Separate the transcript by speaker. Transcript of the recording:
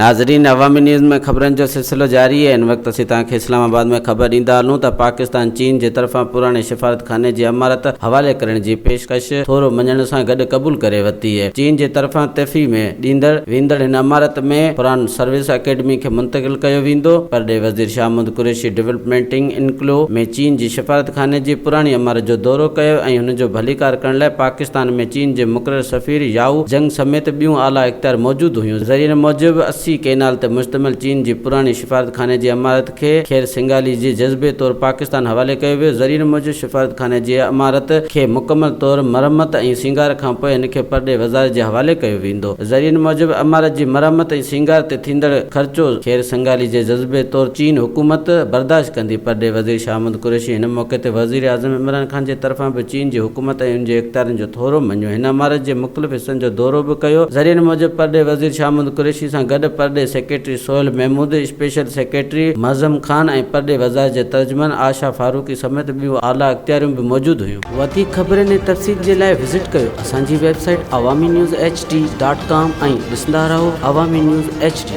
Speaker 1: ناظرين عوامي نيوز ۾ خبرن جو سلسلو جاري آهي هن وقت اسين توهان کي اسلام آباد ۾ خبر ڏيندا هلون ته پاڪستان چين جي طرفان پراڻي سفارتخاني جي عمارت حوالي ڪرڻ جي پيشڪش ٿورو مڃڻ سان گڏ قبول ڪري ورتي چين جي طرفان تحفي ۾ ڏيندڙ ويندڙ هن عمارت ۾ فارن سروس اڪيڊمي کي منتقل ڪيو ويندو پرڏيهي وزير شاهه محمود قريشي ڊولپمينٽنگ انڪلو ۾ چين جي سفارتخاني جي پراڻي عمارت جو دورو ڪيو ۽ هن جو ڀليڪار ڪرڻ لاء پاڪستان ۾ چين جي مقرر سفير يائو جنگ سميت ٻيون اعليٰ اختيار موجود هيون. ذريعن موجب، 80 ڪئنال تي مشتمل چين جي پراڻي سفارتخاني جي عمارت کي خير سنگالي جي جذبي طور پاڪستان حوالي ڪيو ويو. ذريعن موجب، سفارتخاني جي عمارت کي مڪمل طور مرمت ۽ سينگار کانپوء هن کي پرڏيهه وزارت جي حوالي ڪيو ويندو. ذريعن موجب، عمارت جي مرمت ۽ سينگار تي ٿيندڙ خرچو خير سنگالي جي جذبي طور چين حڪومت برداشت ڪندي. پرڏيهي وزير شاهه محمود قريشي هن موقعي تي وزيراعظم عمران خان جي طرفان به چين جي حڪومت ۽ ان جي اختيارين جو ٿورو مڃيو. هن عمارت جي مختلف حصن جو دورو به ڪيو. ذريعن موجب پرڏيهي وزير شاهه محمود قريشي سان گڏ پرڏيهي secretary Sohail Mahmood, special secretary Moazzam Khan ۽ پرڏيهي وزارت جي ترجمان عائشه فاروقي سميت ٻيون اعليٰ اختياريون به موجود هيون. وڌيڪ خبرن ۽ تفصيل جي لاء وزٽ ڪيو اسان جي website Awami news H D dot com ۽ ڏسندا رهو عوامي نيوز ايڇ ڊي.